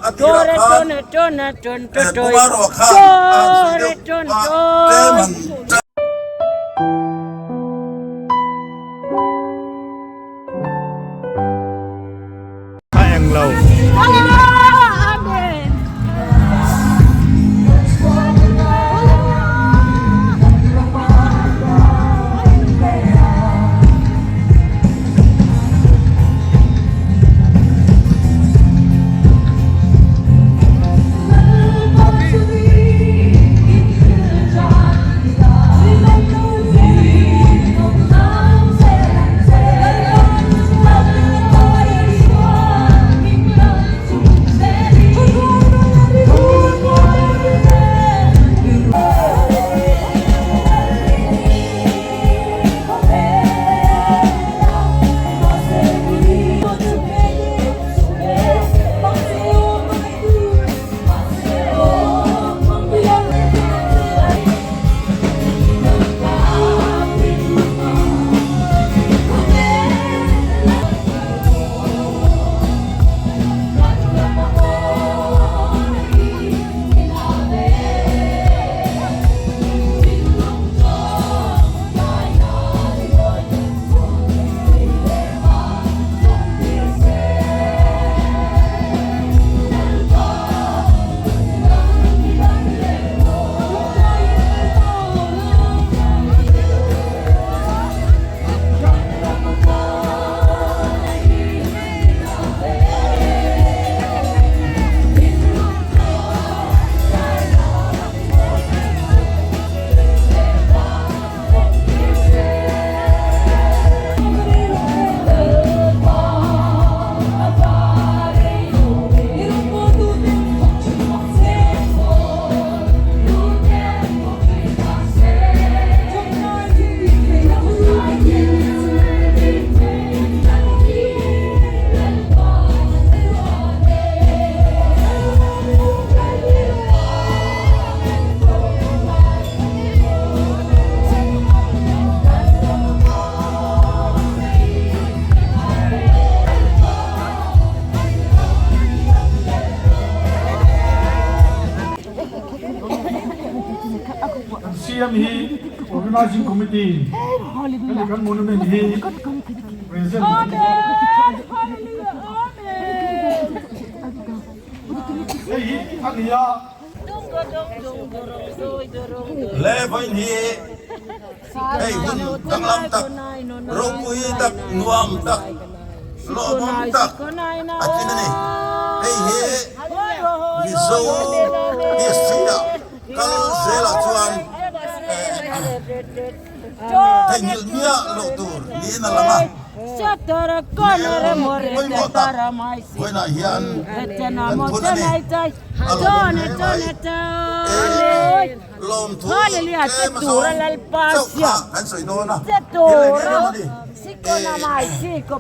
a tirah khan Pumaro khan a han sawi deuh a, tlem han A eng lo. Kan siam hi Organizing Committee hemi kan monument hi present hei hi a ni a. Le vawiin hi hei hun danglam tak, ropui tak, nuam tak, hlawhawm tak a tling a ni. Hei hi Mizo history-ah kal zelah chuan theihnghilh miah loh tur niin a lang a. Hmel pawimawh tak vawiinah hian kan phun a ni. A lawmawm hle mai. Lawmthu tlem a zawng chauh kha kan sawi dawn a, thil eng em em a ni.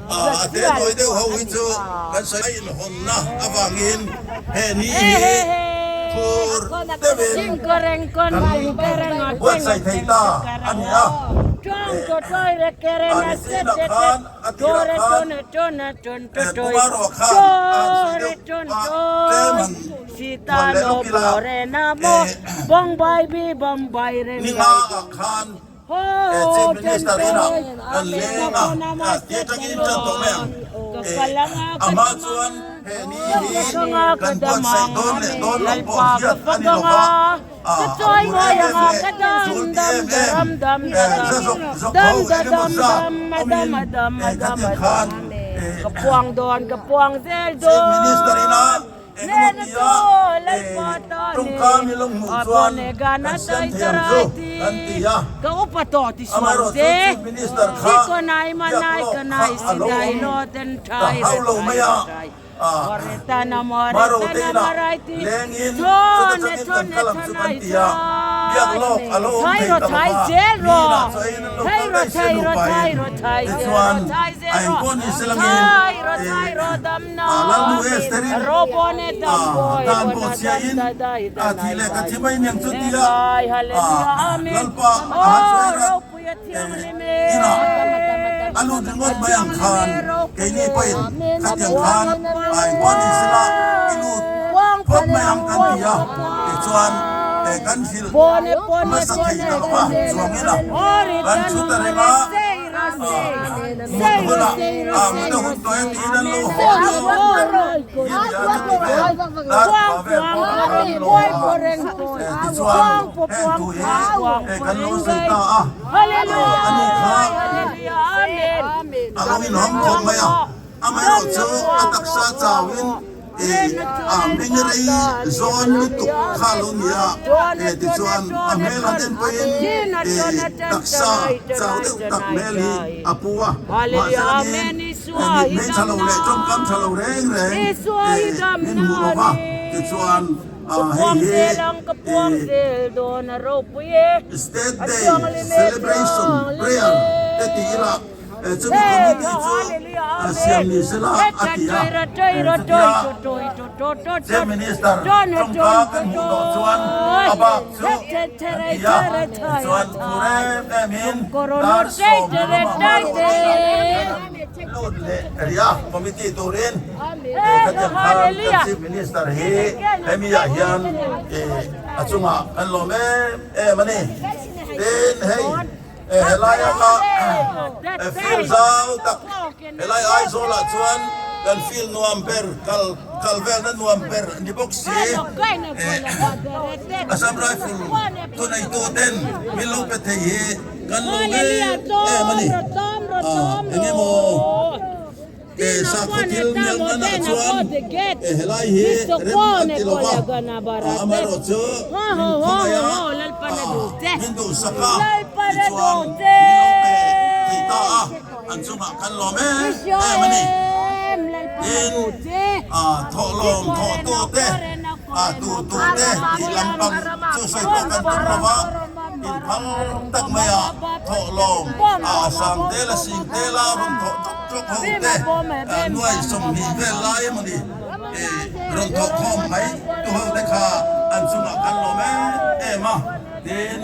A te nawi deuh ho hi chu kan sawi a inhawnna avangin he ni hi phur deuhin kan buatsaih thei ta a ni a. A nisinah khan a tirah khan Pumaro khan a han sawi deuh a, tlem han Huan leh lawk ila ninga ah khan Chief Minister inah kan leng a, ti atangin tan tawh mai ang. Amah chuan he ni hi kan buatsaih dawn leh dawn loh pawh hriat a ni lo va, a phur em em leh tul ti em em za zawk zawk ho eng emaw zat awmin khatiang khan Chief Minister inah Engemaw tia tawngka mi lo hmuh chuan kan siam thei ang chu kan ti a. Amaherawhchu Chief Minister kha biak lawk kha a lo awm ta hauh lo mai a. Maro te inah lengin chuta changin kan kal ang chu kan ti a. Biak lawk a lo awm thei ta lo va, mi inah chaw eiin an lo kal daih se nupain. Tichuan a engpawh ni se langin Lalnu Esterin dan pawh chhiahin a thi leh ka thi mai niang chu tia Lalpa a han sawi rat inah a lut ringawt mai ang khan keini pawhin khatiang khan a engpawh ni sela i lut. a, tichuan kan hrilh hmasa thei ta lo va, chuang ila kan thu ta reng a, mut hunah mut a hun tawh e tiin an lo haw deuh vek hi a ni a, chuti vel dar khua vel pawh an lo haw a, tichuan heng thu hi kan lo sawi ta a, ani kha a lo inhawng khawp mai a. Amaherawhchu a taksa chauhin a hming rei zawn lutuk kha lo ni a, tichuan a hmel han en pawhin taksa chau deuh tak hmel hi a pu a, mahse angin mitmei tha lo leh tawngkam tha lo reng reng min hmuh lo va, tichuan hei hi State Day Celebration Prayer te ti ila. Chumi committee chu siam ni sela a ti a, chutia Chief Minister tawngka kan hmuh tawh chuan a bak chu kan ti a, tichuan thu rem em in dar 10 lamah hmarawh lut leh rih a committee turin khatiang khan kan Chief Minister hi hemi ah hian a chungah kan lawm em em a ni. Tin hei. Helai anga field zau tak helai Aizawl ah chuan kan field nuam ber kal kal velna nuam ber a ni bawk si. Assam Rifle thuneitu ten min lo pe thei hi kan lo em em a ni. Engemaw. Sakhaw thil mialna ah chuan helai hi rem an ti lo va, amaherawh chu min khawngaih a, min duhsak a, tichuan min lo pe thei ta a, an chungah kan lawm em em a ni. Tin, thawhlawm thawhtute, tutute tih lampang chu sawi pawh kan tum lo va, inphal tak maia thawhlawm sang tela sing tela rawn thawh ṭawk Tlawk ho te nuai 20 vel lai emaw ni rawn thawh khawm mai tu ho te kha an chungah kan lawm em em a, tin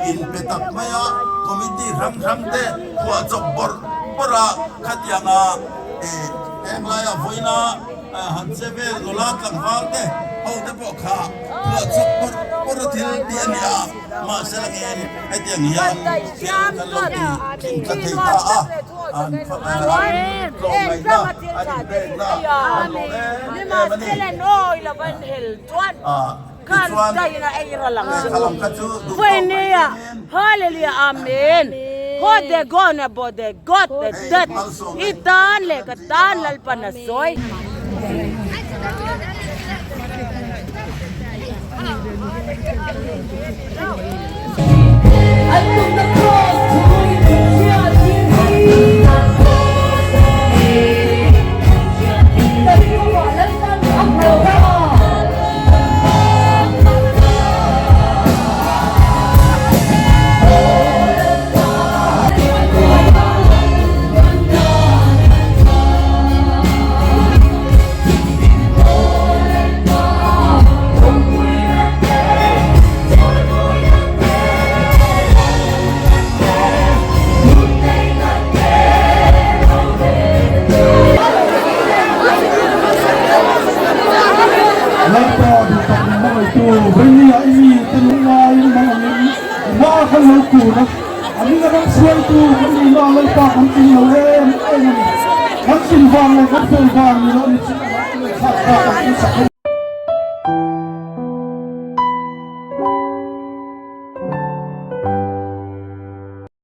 in pe tak mai a committee hrang hrang te khuah chawp bawrh bawrh a khatianga heng laia vawiina han che vel nula tlangval te ho te pawh kha khuah chawp bawrh bawrh a thil tih a ni a. Mahse langin hetiang hian thil kan lo ti tling tla thei ta a, an tlawmngaihna, an inpekna an lawm em em a ni. Tichuan, lehkha lam kha chu duh tawk mai tumin hei malsawmna in kan ti ta a. Lalpa duhtak min hmangaihtu Veinia i mi te lungngai mang angin i hma kan lo kun a, a min a ram chhuaitu kan nihna ah Lalpa kan tling lo em em a ni. Kan tling vang leh kan fel vang ni loh ni chu amah chu ngaihthlak bak ang in sak a ni.